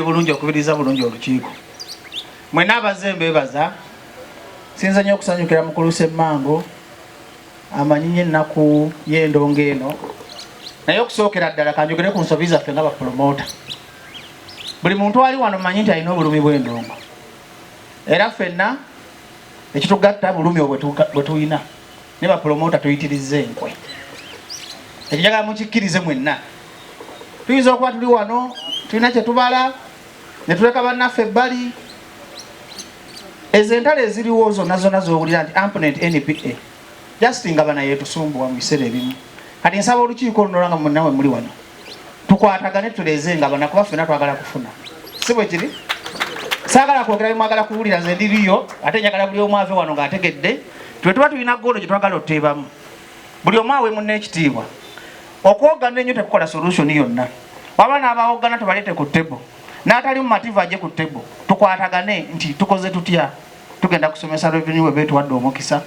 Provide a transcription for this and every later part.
Bulungi okubiriza bulungi olukiiko. Mwenna abazze mbeebaza. Sinze nnyo okusanyukira mukulu Ssemmango, amanyi nnyo ennaku y'endongo eno. Naye okusookera ddala kanjogere ku nsobi zaffe nga bapulomoota. Buli muntu ali wano mmanyi nti alina obulumi bw'endongo, era ffenna ekitugatta bulumi obwo bwe tulina, ne bapulomoota tuyitirizza enkwe. Ekyo njagala mukikkirize mwenna. Tuyinza okuba tuli wano tulina kye tubala ne tuleka bannaffe ebbali. Ezo entalo eziriwo zonna zonna z'owulira nti Amponet NPA just nga bana yetusumbuwa mu biseera ebimu. Kati nsaba olukiiko luno nga mwenna we muli wano tukwatagane tuleeze nga bana, kuba ffenna twagala kufuna, si bwe kiri? Saagala kwogera bye mwagala kuwulira, nze ndiriyo, ate njagala buli omu ave wano ng'ategedde. Twe tuba tulina goolo gye twagala oteebamu, buli omu awe munne ekitiibwa. Okwogana ennyo tekukola solution yonna. Waba n'abawogana tubaleete ku table, n'atali mumativu ajje ku table, tukwatagane nti tukoze tutya. Tugenda kusomesa revenue we betuwadde omukisa,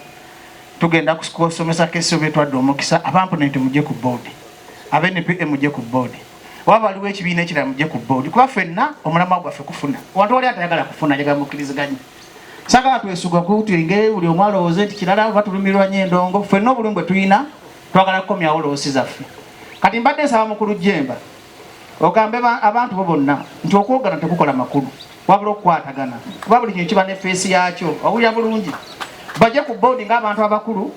tugenda kusomesa kesi we betuwadde omukisa. Abamponenti mujje ku board, abe NPA mujje ku board, waba waliwo ekibiina ekirala mujje ku board, kuba ffenna omulamwa gwaffe kufuna. Wantu wali atayagala kufuna, njagala mukkiriziganye. Sagala twesuga kutwenge buli omu alowooze nti kirala oba tulumirwa nnyo endongo. Ffenna obulumi bwe tulina twagala kukomyawo loss zaffe. Kati mbadde nsaba mukulu Jemba ogambe abantu bo bonna nti okwogana tekukola makulu, wabula okukwatagana, kuba buli kintu kiba ne face yakyo. Owulira bulungi? Bajje ku board ng'abantu abakulu,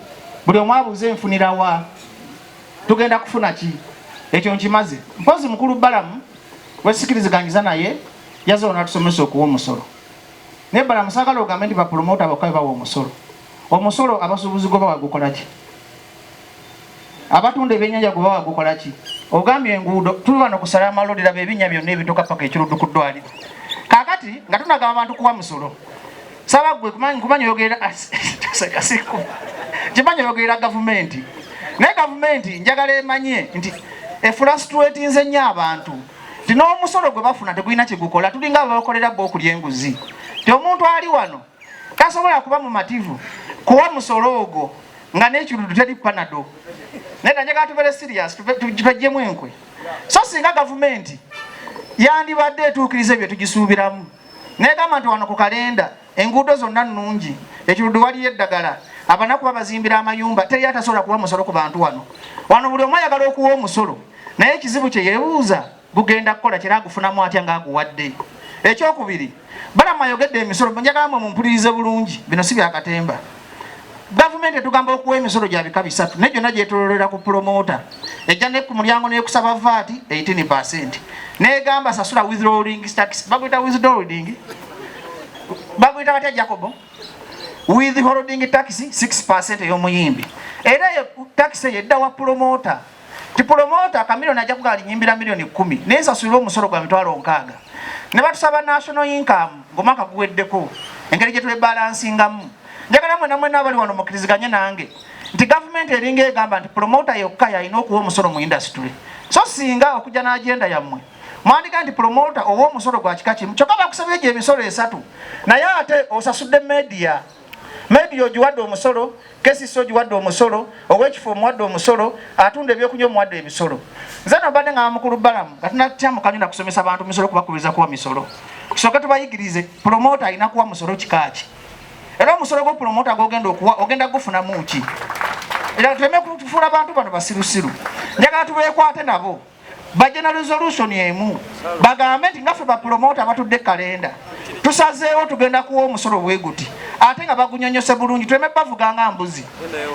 buli omu abuuze enfunirawa, tugenda kufuna ki. Ekyo nkimaze. Mpozi mukulu Balamu wesikirizganyiza naye yaze onatusomesa okuwa omusolo. Naye Balamu, saagala ogambe nti bapulomota bokka bawa omusolo. Omusolo abasuubuzi gwe bawa gukola ki? Abatunda ebyennyanja gwe bawa gukola ki? Ogambye enguudo, tuli wano kusala amaloli, laba ebinnya byonna ebituuka paka Ekiruddu ku ddwaliro. Kaakati nga tunagamba abantu kuwa musolo, saba gwe kumanyi oyogerera kimanyi oyogerera gavumenti, naye gavumenti njagala emanye nti efrustratinze nnyo abantu, nti n'omusolo gwe bafuna tegulina kyegukola. Tulinga ababakolera bo okulya enguzi, ti omuntu ali wano tasobola kuba mumativu kuwa musolo ogwo nga n'Ekiruddu teri Panado. Naye njagala tubeere serious, tweggyemu enkwe. So singa gavumenti yandibadde etuukiriza ebyo tugisuubiramu, negamba nti wano ku kalenda enguudo zonna nnungi, Ekiruddu waliyo eddagala, abanaku babazimbira amayumba, teri atasobola kuwa musolo ku bantu wano. Wano buli omu ayagala okuwa omusolo, naye ekizibu kye yeebuuza gugenda kukola kyera agufunamu atya ng'aguwadde. Ekyokubiri, Balamu ayogedde emisolo. Njagala mwe mumpulirize bulungi, bino si byakatemba. Gavumenti etugamba okuwa emisolo gya bika bisatu, naye gyonna gyetololera ku pulomota. Ejja ne ku mulyango nekusaba VAT 18, negamba sasula withholding tax. Baguyita withholding, baguyita batya, Jacobo? Withholding tax 6 ey'omuyimbi. Era eyo tax eyo edda wa pulomota, ti pulomota kamiliyoni ajja kugaa linyimbira miliyoni 10, naye nsasulira omusolo gwa 60,000. Ne batusaba national income ng'omwaka guweddeko, engeri gye twebalansingamu. Njagala mwena mwena abali wano mukkiriziganye nange nti gavumenti eringa egamba nti promota yokka yalina okuwa omusolo mu industry. So singa okujja n'agenda yammwe mwandiga nti promota owa omusolo gwa kika kimu, kyokka bakusabye egyo emisolo esatu, naye ate osasudde media. Media ogiwadde omusolo, KCC ogiwadde omusolo, ow'ekifo omuwadde omusolo, atunda ebyokunywa omuwadde emisolo. Nze no mbadde nga mukulu Balamu nga tunatya mukanyuna kusomesa bantu misolo, kubakubiriza kuwa misolo, tusooke tubayigirize promota alina kuwa musolo kikaaki, era omusolo gwo promota gwogenda okuwa ogenda gufunamu ki. Era tuleme kufuula bantu bano basirusiru. Njagala tubeekwate nabo bajje na resolution emu, bagambe nti ngaffe bapulomota abatudde kalenda tusazeewo tugenda kuwa omusolo bwe guti, ate nga bagunyonyose bulungi. Tuleme bavuga nga mbuzi,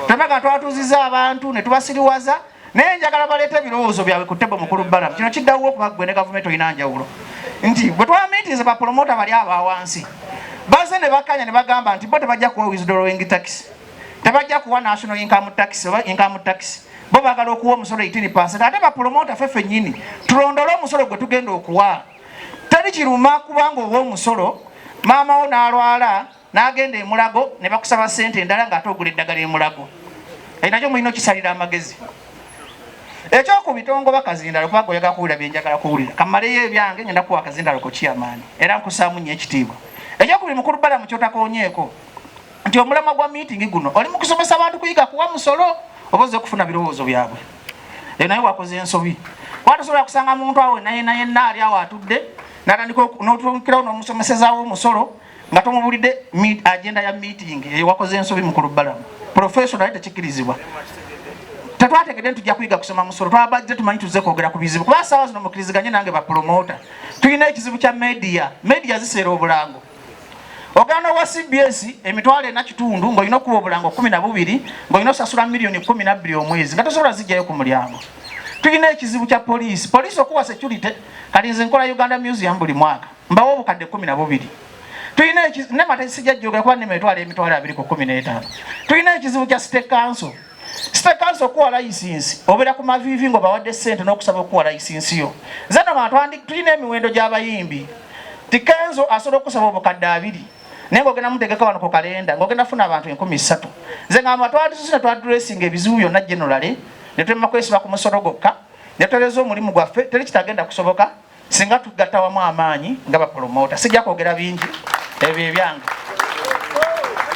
tuleme nga twatuuziza abantu ne tubasiriwaza. Naye njagala baleete ebirowoozo byabwe ku table. Mukulu Balamu, kino kiddawo okuba ggwe ne gavumenti olina njawulo, nti bwe twamiitinze bapulomota bali abawansi baze ne bakanya ne bagamba nti bo tebajja kuwa withdrawing tax, tebajja kuwa national income tax oba income tax, bo baagala okuwa omusolo 18. Ate bapulomota ffe ffennyini tulondole omusolo gwe tugenda okuwa. Teri kiruma kubanga owa omusolo, maama wo n'alwala n'agenda Emulago ne bakusaba ssente endala ng'ate ogula eddagala Emulago. Nakyo mulina okisalira amagezi. Ekyokubitongo bakazindalo, kubanga oyagala kuwulira byenjagala kuwulira, kamaleyo ebyange, ngenda kuwa akazindalo ko kyamaani, era nkusaamu nnyo ekitiibwa. Ekyokubiri, mukulu Balamu, kyotakonyeeko nti omulamwa gwa meeting guno oli mu kusomesa abantu kuyiga kuwa musolo oba oze kufuna birowoozo byabwe? Eyo naye wakoze ensobi, kuba tosobola kusanga muntu awo naye nayenna ali awo atudde. Natandika n'otuukirawo n'omusomesezaawo omusolo nga tomubulidde agenda ya meeting ewakoze ensobi. Mukulu Balamu, professional tekikirizibwa. Tetwategedde nti tujja kuyiga kusoma musolo. Twabadde tumanyi tuzze kwogera ku bizibu, kuba saawa zino mukiriziganye nange, bapromota tulina ekizibu kya media. Media ziseera obulango. Ogenda owa CBS 4,500 ng'olina okuba obulango 12, ng'olina osasula miliyoni 12 omwezi, nga tosobola zijjayo ku mulyango. Tulina ekizibu kya poliisi. Poliisi okuwa security, kati nze nkola Uganda Museum buli mwaka, mbawo obukadde 12. Tulina nema tesijja jjogera kuba nema etwala 20,000 ku 15. Tulina ekizibu kya City Council. City Council okuwa layisinsi obeera ku maviivi ng'obawadde ssente n'okusaba okuwa layisinsi yo. Nze no tulina emiwendo gy'abayimbi ti Kenzo asobola okusaba obukadde 20, naye ng'ogenda mutegeka wano ku kalenda ng'ogenda funa abantu 3000. Nze ngamba twandisusi ne twadressinga ebizibu byonna generally, ne tulema kwesiba ku musolo gwokka, ne tutereza omulimu gwaffe. Teri kitagenda kusoboka singa tugatta wamu amaanyi nga bapromota. Sijja kwogera bingi, ebyo ebyange.